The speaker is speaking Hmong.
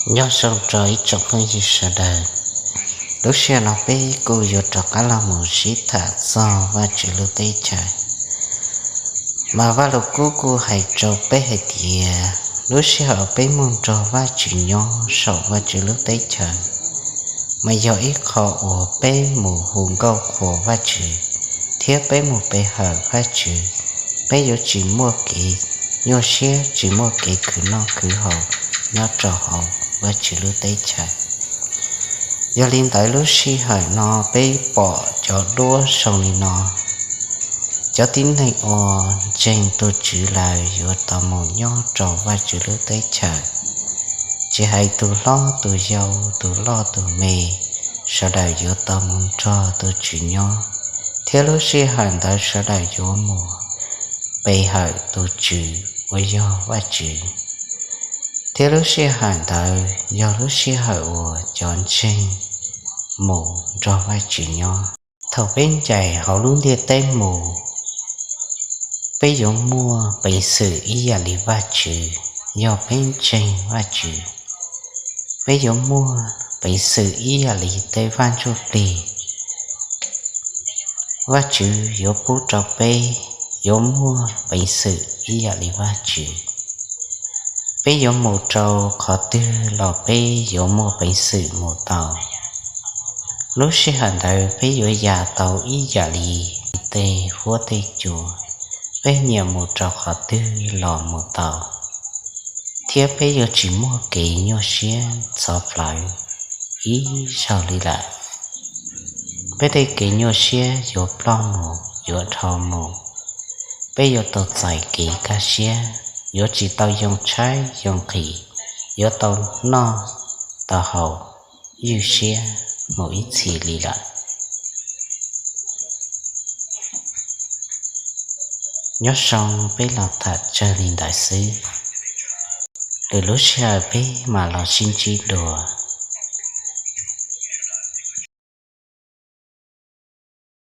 Nyob zoo rau ib tsoom phooj ywg sawv daws, lub sij hawm no peb kuj yuav rov qab los mus sib tham txog Vajtswv lub teb chaws. Mas Vajluskub kuj hais rau peb hais tias lub sij hawm peb mus nrog Vajtswv nyob saum Vajtswv lub teb chaws, mas yog ib qho uas peb mus hu nkauj qhuas Vajtswv, thiab peb mus pe hawm Vajtswv, peb yuav tsis muaj kev nyuaj siab, tsis muaj kev khwv noj khwv haus nyob rau hauv Vajtswv lub teb chaws. Yog li ntawd lub sij hawm no peb pom cov duab zoo li no, cov tib neeg uas ntseeg tus Tswv lawm yuav tau mus nyob rau Vajtswv lub teb chaws. Tsis hais tus hlob tus yau, tus loj tus me, sawv daws yuav tau mus nrog tus Tswv nyob, thiab lub sij hawm ntawd sawv daws yuav mus pe hawm tus Tswv uas yog Vajtswv. Thiab lub sij hawm ntawd yog lub sij hawm uas cov ntseeg mus nrog Vajtswv nyob. Thaum peb ncaim hauv lub ntiaj teb mus, peb yuav muaj peev xwm ib yam li Vajtswv. Yog peb ntseeg Vajtswv, peb yuav muaj peev xwm ib yam li tej vaj ntsuj plig. Vajtswv yuav pub rau peb yuav muaj peev xwm ib yam li Vajtswv. Peb yuav mus rau qhov twg los peb yuav muaj peev xwm mus tau. Lub sij hawm ntawd peb yuav yam tau ib yam li tej huab tej cua, peb nyiam mus rau qhov twg los mus tau, thiab peb yuav tsis muaj kev nyuaj siab txhov plawv ib zaug li lawm. Peb tej kev nyuaj siab yuav ploj mus, yuav dhau mus. Peb yuav tau txais kev kaj siab, yuav tsis tau yoo tshaib yoo nqhis, yuav tau noj tau haus ywj siab mus ib txhis li lawm. Nyob zoo, peb los tham tsawg li ntawd xwb, lwm lub sij hawm peb mam los sib ntsib dua.